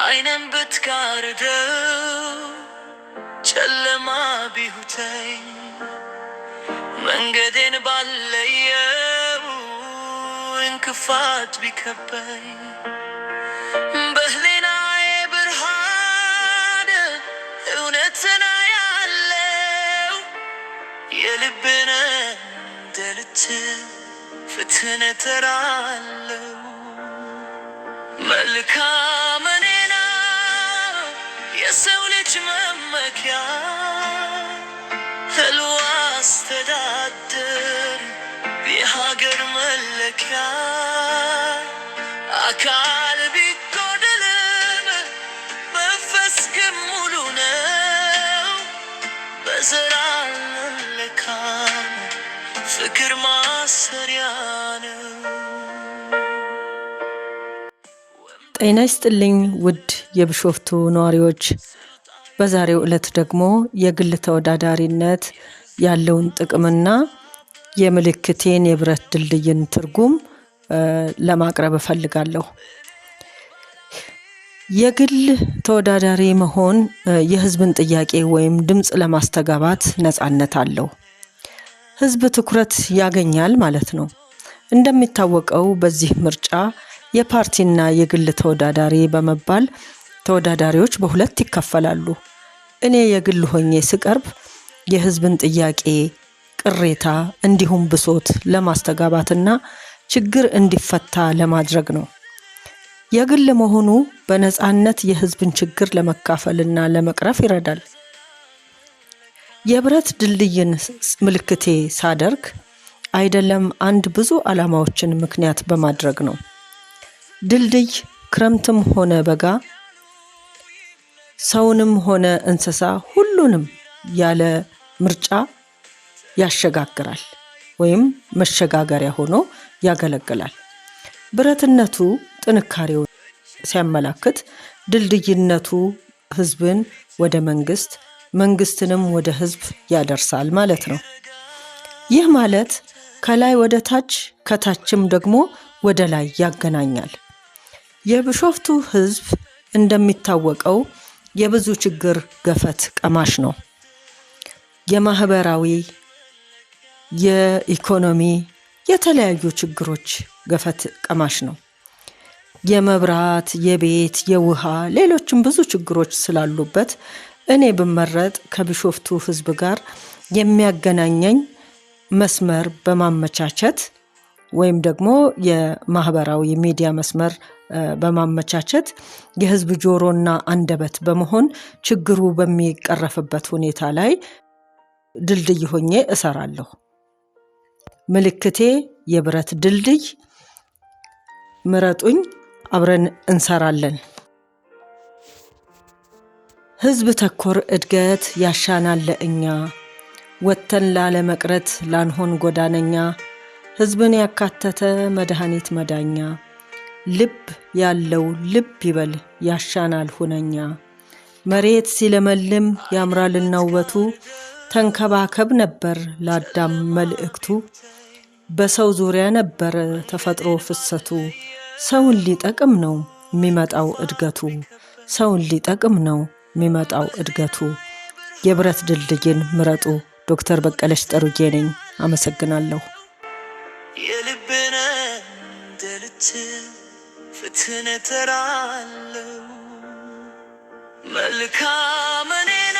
ዓይንን ብትጋርደው ጨለማ ቢውጠኝ፣ መንገዴን ባለየው እንቅፋት ቢከበኝ፣ በህሊናዬ ብርሃን እውነትን አያለው። የልብን ደልት ፍትህን እጠራለሁ። መልካም እኔና የሰው ልጅ መመኪያ፣ ህልው አስተዳደር የሀገር መለኪያ፣ አካል ቢጎድልም መንፈስ ግን ሙሉ ነው። በዘር አንለካም፣ ፍቅር ማሰሪያ ነው። ጤና ይስጥልኝ ውድ የቢሾፍቱ ነዋሪዎች። በዛሬው ዕለት ደግሞ የግል ተወዳዳሪነት ያለውን ጥቅምና የምልክቴን የብረት ድልድይን ትርጉም ለማቅረብ እፈልጋለሁ። የግል ተወዳዳሪ መሆን የሕዝብን ጥያቄ ወይም ድምፅ ለማስተጋባት ነፃነት አለው። ሕዝብ ትኩረት ያገኛል ማለት ነው። እንደሚታወቀው በዚህ ምርጫ የፓርቲና የግል ተወዳዳሪ በመባል ተወዳዳሪዎች በሁለት ይከፈላሉ። እኔ የግል ሆኜ ስቀርብ የሕዝብን ጥያቄ፣ ቅሬታ እንዲሁም ብሶት ለማስተጋባትና ችግር እንዲፈታ ለማድረግ ነው። የግል መሆኑ በነፃነት የሕዝብን ችግር ለመካፈልና ለመቅረፍ ይረዳል። የብረት ድልድይን ምልክቴ ሳደርግ አይደለም አንድ ብዙ ዓላማዎችን ምክንያት በማድረግ ነው። ድልድይ ክረምትም ሆነ በጋ ሰውንም ሆነ እንስሳ ሁሉንም ያለ ምርጫ ያሸጋግራል ወይም መሸጋገሪያ ሆኖ ያገለግላል። ብረትነቱ ጥንካሬውን ሲያመላክት፣ ድልድይነቱ ሕዝብን ወደ መንግስት፣ መንግስትንም ወደ ሕዝብ ያደርሳል ማለት ነው። ይህ ማለት ከላይ ወደ ታች ከታችም ደግሞ ወደ ላይ ያገናኛል። የቢሾፍቱ ሕዝብ እንደሚታወቀው የብዙ ችግር ገፈት ቀማሽ ነው። የማህበራዊ፣ የኢኮኖሚ፣ የተለያዩ ችግሮች ገፈት ቀማሽ ነው። የመብራት፣ የቤት፣ የውሃ፣ ሌሎችም ብዙ ችግሮች ስላሉበት እኔ ብመረጥ ከቢሾፍቱ ሕዝብ ጋር የሚያገናኘኝ መስመር በማመቻቸት ወይም ደግሞ የማህበራዊ ሚዲያ መስመር በማመቻቸት የህዝብ ጆሮና አንደበት በመሆን ችግሩ በሚቀረፍበት ሁኔታ ላይ ድልድይ ሆኜ እሰራለሁ። ምልክቴ የብረት ድልድይ። ምረጡኝ፣ አብረን እንሰራለን። ህዝብ ተኮር እድገት ያሻናል ለእኛ፣ ወጥተን ላለመቅረት ላንሆን ጎዳነኛ፣ ህዝብን ያካተተ መድኃኒት መዳኛ፣ ልብ ያለው ልብ ይበል ያሻናል ሁነኛ። መሬት ሲለመልም ያምራልና ውበቱ፣ ተንከባከብ ነበር ለአዳም መልእክቱ። በሰው ዙሪያ ነበር ተፈጥሮ ፍሰቱ፣ ሰውን ሊጠቅም ነው የሚመጣው እድገቱ፣ ሰውን ሊጠቅም ነው የሚመጣው እድገቱ። የብረት ድልድይን ምረጡ። ዶክተር በቀለች ጠሩጌ ነኝ። አመሰግናለሁ። የልብን ደልት ፍትህን እጠራለሁ። መልካም እኔና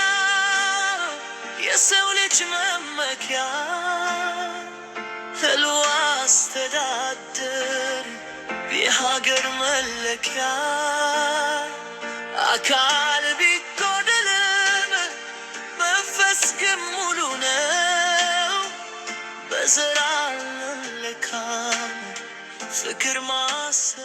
የሰው ልጅ መመኪያ፣ ህልው አስተዳደር የሀገር መለኪያ፣ አካል ቢጎድልም መንፈስ ግን ሙሉ ነው። በዘር አንለካም፣ ፍቅር ማሰሪያ